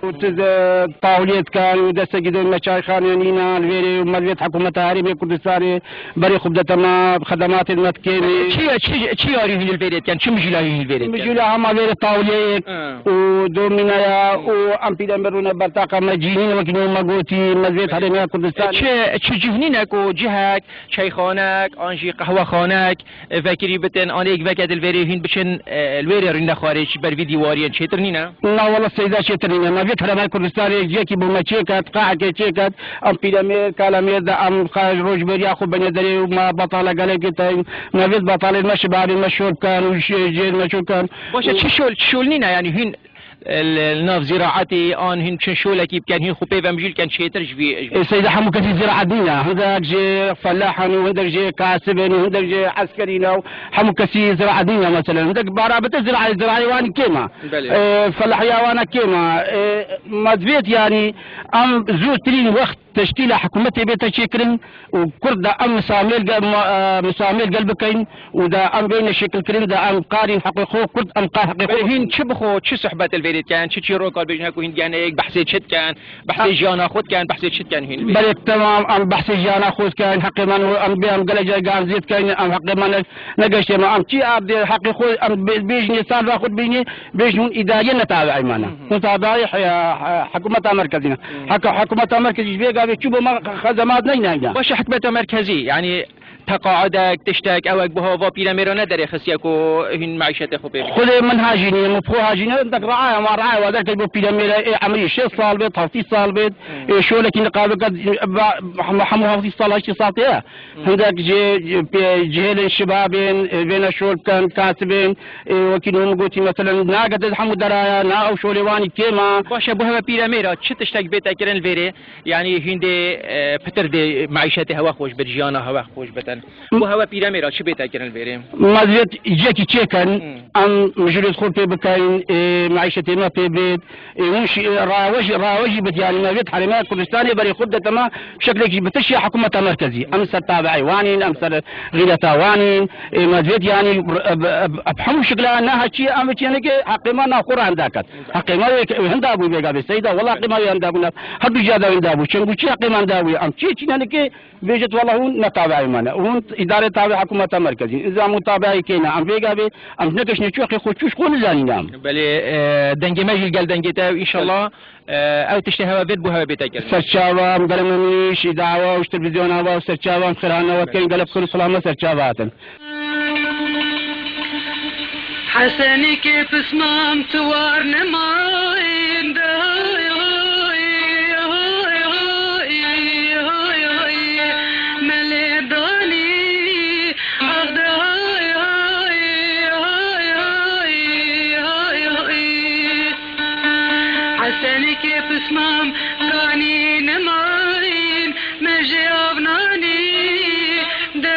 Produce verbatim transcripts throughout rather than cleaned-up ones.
Û tu de tawliyê dikan û destekî de me çayxaneyê nîna li vêrê û me divêt hikûmeta Herêmê Kurdistanê berê xwe bidete me, xedematên me dikê me. Çi, çi, çi yarî hîn li vêrê dikin? Çi mijîla hîn li vêrê dikin? Mijîla hema vêrê tawliyeyek Ha. û domîneya û em pîlemê rûne bertaqa me cînîn wekî nû me gotî, me divêt Herêmê Kurdistanê. Çi, çi cîhnînek û cihek, çayxanek, an jî qehwexanek, e, vekirî bitin, an êk veke dil vêrê hîn biçin, e, li wêrê rîne xwarê ji ber vî dîwariyên çêtir nîne? Na wala seyda çêtir nîne. Me vê Herêmê Kurdistanê yekî bo me çêket, qehekê çêket, em pîlemêr, kalemêr de em xwe roj beriya xwe benê derê û me betala gelekê te, me vêt betalên me şibabê me şol bikin û jê, jêr me şol bikin. Baş e, çi şol, çi şol nîne, yanî hîn Li, li nav ziraetê an hîn çi şolekî bikin, hîn xwe pê ve mijîl ken çêtir ji vî, ji vî. Ê, seyda hemû kesî ziraet nîne. Hindek jê felah in û hindek jê kasib in û hindek jê eskerî ne û hemû kesî ziraet nîne mesela. Hindek bara bite ziraet, ziraetê wan kêm e. Belê. Ê, felahiya wan kêm e. Ê, me divêt yanî em zûrtirîn wext teşkîla hikûmetê bête çêkirin û Kurd de em misamêl ge-, ma-, e, misamêl gel bikeyn û de em bêne şekilkirin de em karîn heqê xwe Kurd em kar heqê xwe Belê hîn çi bixwe, çi sohbet li vêrê dikin, çi çîrokal bêjin, heku hîn digenek, behsê çi dikin, behsê jiyana xwe dikin, behsê çi dikin hîn li vêrê? Belê temam, em behsê jiyana xwe dikin, heqê me em bê em gelek carigan zêd dikin, em heqê me ne-, negeştê me, em çi ab dê heqê xwe em bê-, bêjinê sar ve xwe dibînê, Bêjin hûn îdariyê ne tabiî me ne. Hı hı. Hûn tabiî he-, he-, hikûmeta merkezî ne. Hı. Heke hikûmeta merkezî ji vê gavê çû bo me xe-, xezemat neyne heyna. Baş e, hikûmeta merkezî, yanî teqaudek, tiştek, ewek buha va pîremêra ne derêxistiye ku hîn meîşetê xwe pê bikin? Xwedê min hajî niye, min xwe hajî niye, dek reaya ma reaya wa derket bo pîremêra ê emrî şêst sal bêt, heftî sal bêt, Hı. ê şolekî niqabe ket, ba-, hemû heftî sal, heştî sal tê ye. Hindek jê, jê pê, cihêlên şibabên, e, vêne şol bikin, kasibên, e, wekî nû min gotî, meselen, nagete hemû deraya, na ew şolê wanî kêm e. Baş e, bo hewe pîremêra çi tiştek bête kirin li vêrê? Yanî hîndê, e, pitir dê meîşetê hewe xweş bit, jiyana hewe xweş bitin. Bo hewe pîremêra çi bête kirin li vêrê? Me divêt cihekî çêkin, Hmm. em mijûlê xwe pê bikeyn, e, meîşetê me pê bêt, Ê, hûn şî-, rawe jî, rawe jî bit, yanî me vêt herêma Kurdistanê berê xwe dete me şeklekî bitiş ya hikûmeta merkezî. Em ser tabiî wanîn, em ser xîleta wanîn. Ê, me vêt yanî, e, e, e, hemû şikla ne heçî, em çêneke heqê me naxwe re henda ket. Heqê me wê ke-, hinda bû vêga bê. Seyda, wela heqê me wê hinda bû ne. Her du ciya de hinda bû. Çengûçî heqê me hinda bû. Em çi çîneneke Bêjit wela hûn ne tabiî me ne. Hûn îdarê tabiî hikûmeta merkezî. Îza hûn tabiî kê ne? Em vêga bê, em ji nekeşine çû heqê xwe çûş xwe nizanîne em. Belê, e, dengê me jî li gel dengê te, înşallah, e, ew tiştê hewe vêt bo hewe bête kirin. Serçava, em gelê me nîş, îdawa û ji televîzyona ve û serçava em xêrhane we dikin, gelek xêr û silav me serçava hatin. Hesenîkê pismam tu war nemayên de. Melê danî ax de. Hesenîkê pismam kanî nemayên. Me jê av nanî de.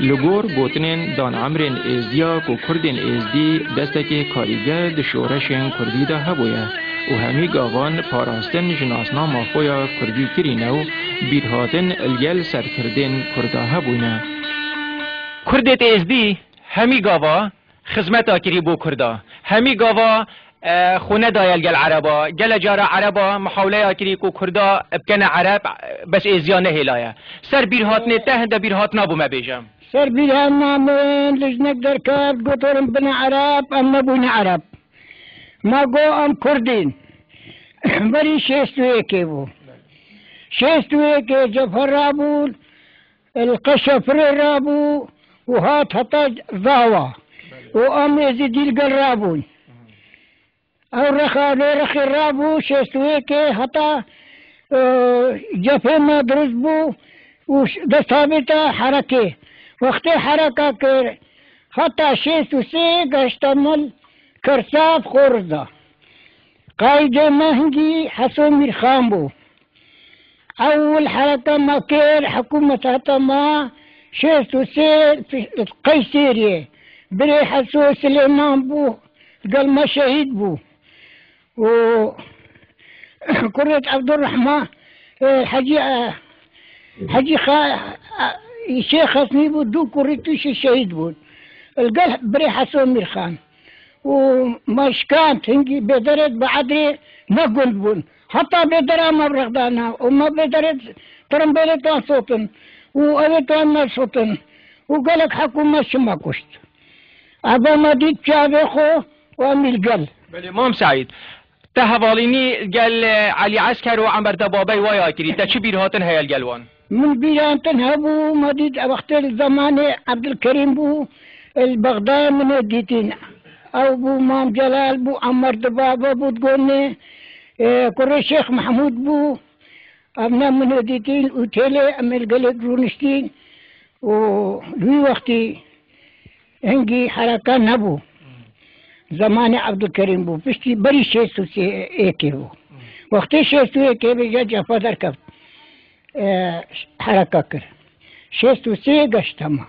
Li gor gotinên Dan Emrên Êzdiya ku Kurdên Êzdî destekê karîger di şoreşên Kurdî de hebûye û hemî gavan parastin ji nasnama xwe ya Kurdî kirîne û bîrhatin li gel serkirdên Kurda hebûne. Kurdêt Êzdî hemî gava xizmeta kirî bo Kurda. Hemî gava, e, xwe nedaye li gel Ereba. Gele cara Ereba mihawleya kirî ku Kurda bikene Ereb, bes Êziya nehêlaye. Ser bîrhatinê te hinde bîrhatina bo me bêje. Ser bîrhatina min li jinek derket, got, "Werin bine Ereb", em nebûne Ereb. Ma got, "Em Kurd in." Berî şêst û yekê bû. Şêst û yekê cephe rabûn, li Qeşefirê rabû û hat heta Zava û em Êzidî li gel rabûn. Ew rexa vê rexê rabû şêst û yekê heta, e, cephê me dirust bû û ş-, dest havête herekê. Wextê hereka kir, heta şêst û sê geşte me li Kersav Xorz da. Qaîdê me hingî Heso Mîrxan bû. Ewil hereke me kir, hikûmet heta me şêst û sê Qeysêriyê. Birê Heso Silêman bû, gel me şehîd bû. Û kurê Ebdurrehman, e, Hecî, e, Hecî Xa-, e, Şêx Xesnî bû, du kurî tûşî şehîd bûn. Li gel birê Heso Mîrxan. Û me şikand, hingî bêderê bi edrê ne gund bûn. Heta bêdera me bi rexdana û me bêderê tirimbêlê wan sotin û evê wan me sotin û gelek hekû me şima kuşt. Eva me dît çavê xwe û em î li gel. Belê, Mam Seîd, te hevalînî gel, e, Elî Esker û Emer Debabey waya kirî, te çi bîrhatin heye li gel wan? Min bîrhatin hebû, me dît wextê li zemanê Ebdulkerîm bû, li Bexdayê min ê dîtîn. Ew bû, Mam Celal bû, Emer Dibabe bû, digonê, e, kurê Şêx Mehmûd bû. Em ne min ê dîtîn û têlê em ê li gelê rûniştîn û li wî wextî hingî hereka nebû. Zemanê Ebdulkerîm bû. Piştî berî şêst û sê êkê bû. Wextê şêst û êkê bêje cephe derkeft. E, hereka kir. Şêst û sê geşt hema.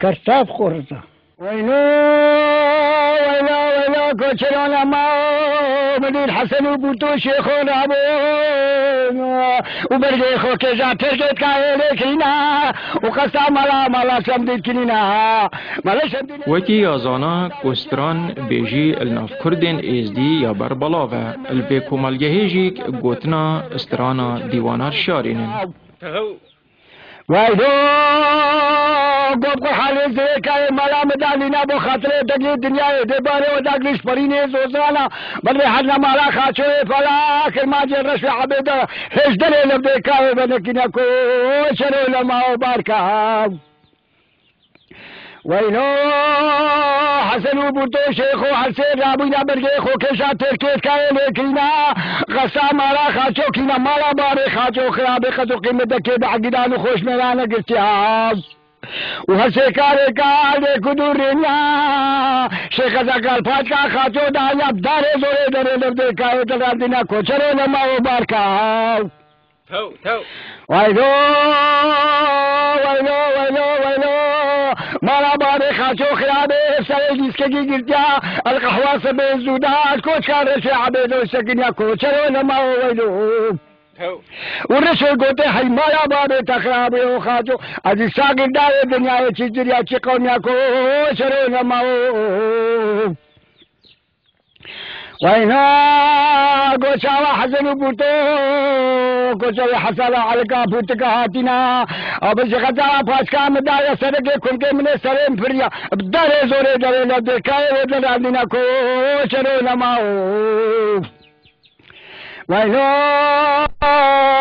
Kersav Xorza. Weylo, weylo, weylo, koçerana ma, Midîr Hesen û Bûto Şêxo rabûn û bergê xwe kêja Tirkê dikayê lê kirîna û qesta mala, mala Şemdîn kirîna. Mala Şemdîn. Wekî ya zana ku stran bêjî li nav Kurdên Êzdî ya ber belav e. Li vê komelgehê jî gotina strana dîwana şarînin. Waydo, gop ku halê zirêkayê mala min dalîna bo xatirê degê dinyayê dê barê o dagliş perînê zozana. Min rê hezna mala xaçoyê pala kirmancê reş ve abêda hêjderê levdêkayê venekîne ko çero lema o barka. Weylo, Hesen û Bûto Şêxo her sê rabûyna bergê xo kêşa Tirkêtkayê lê kirîna, qesa mala xaço kîna mala barê xaço xirabê qezo qîmeteke bi egîdan û xoşmêrane girtiya. Û her sê karê ka lê ku dûr rêniya, Şêx Qeza Kalpaçka xaço daya darê zorê derê levdêkayê de randîna koçero lema û barka. Tew, tew. Waylo, waylo, waylo, waylo. Mala barê xaço xirabê, serê dîskekî girtiya. El qehwa sebê zûda, koçka reşê abêdo sekiniya koçero lema o waylo. Tew. Û reşê gotê hey mala barê te xirabê o xaço. Ezî sagir dayê dinyayê çi ciriya çi qewmiya koçero lema o. Wayna goçawa Hesen û Bûto, goçawê Hesana Elika Bûtika hatîna. Abi ji xezara paşka min daye serekê kumkê min ê serê min piriya. Bi darê zorê derê le dêkayê wê de randîna koçero lema o. Wayno,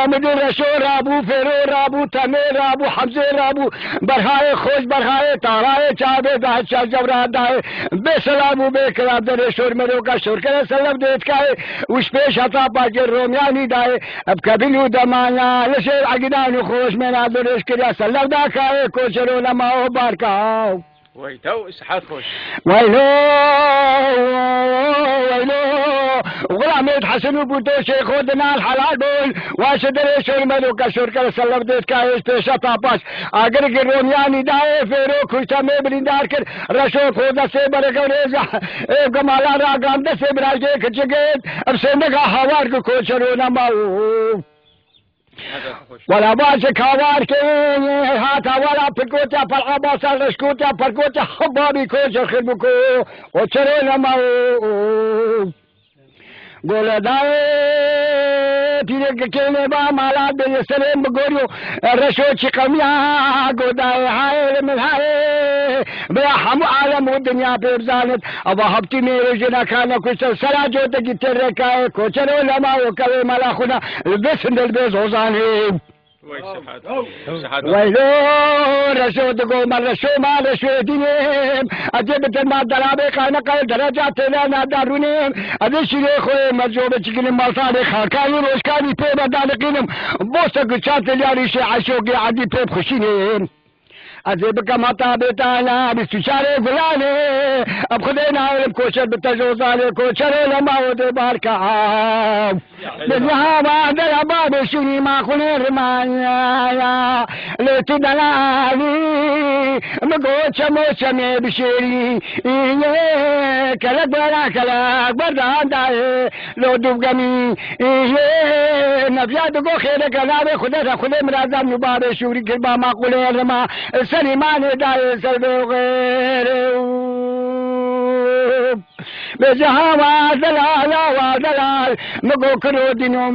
Midîr Reşo rabû, Fêro rabû, Temê rabû, Hemzê rabû. Berhayê xweş, berhayê tarayê çavê dahê çar cewra dayê. Bê selam û bê kiram derê şor meroka şorkere selem dêtkayê. Û ji pêş heta pakê romyanî dayê. Ev kevîn û demana li şêr egîdan û xweş mêna dirêj kiriya selem dakayê koçero lema û barka. Wey tew, sihet xweş. Weylo, weylo, Xulamêt Hesen û Bûto Şêxo dinan helal bûn. Waşe derê şor meroka şorkere selem dêtkayê ji pêş heta paş. Agirgî romyanî dayê fêro kuşta me birîndar kir. Reşo xo destê bereke rêza. Ev gemala ragan destê birajê kiçikêt. Ev sendeka hawar ki koçero nema û. Wela baş hawar ki hata wela pirkotiya per abasa reşkotiya perkotiya hababî koçer xir biko. Koçero nema û. Gole dayê pîrek kêlê ba mala bê serê min goriyo. Reşo çi qemiya go dayê hayê min hayê. Bira hemû alem û dinya pê bizanit. Ava heptî mêrê jina kane kuşte sera cotekî têrekayê koçero lema û kevê mala xuna. Li bê sindel bê zozanê. Wey sihet. Sihet. Weylo, reşo digo me reşo ma reşo dînim. Ecê bitir ma derabê qayne qayl dereca têle nadarûnim. Ecê şîrê xwe merco biçikinim maltanê xakanî roşkanî pê bedaniqînim. Boşte ku çar telyarî şê eşokê edî pê bixuşînim. Ez ê bikem heta bêtana bîst û çarê gulanê. Em Xwedê nalim koçer bi te jozanê koçerê lema û dê barka. Dinya va dera babê şûnî ma xulê rimaya. Lê tu delalî mi go çemo çemê bişêrî. Yê kelek bera kelek berdan dayê. Lo dûvgemî yê neviya digo xêreke navê Xwedê re Xwedê mirazam nû babê şûrî kir ba maqulê rima. Serî manê dayê ser bê xêrê. Bêje hawa zelal, hawa zelal, min got kiro dîno,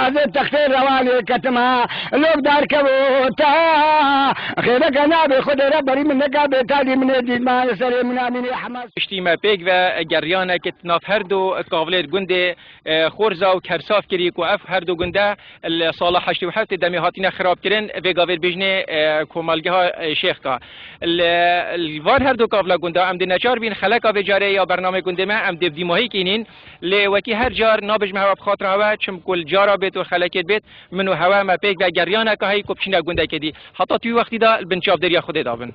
ez ê textê rewanê ketima, lok darkevota, xêreke nabê Xwedê re berî min neka bêtalî min ê dîtman serê min amînê Hemas. Piştî me pêk ve geriyaneke di nav her du kavlêr gundê, e, Xorza û Kersav kirî ku ev her du gunde li sala heştê û heft demê hatine xirabkirin, vê gavê bêjinê, e, komelgeha, e, Şêxka. Li, li van her du kavla gunda em dê neçar bîn xeleka vê carê ya bernameyê gundê me em dê bi dîmahî kînîn. Lê wekî her car nabêjme hewe bi xatira hewe, çimku li cara bêt û xelekê bêt, min û hewe me pêk ve geriyaneke heyî ku biçîne gundekê dî. Heta tu wî wextî de li bin çavdêriya Xwedê de bin.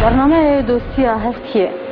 Bernameyê Dostiya Heftiyê.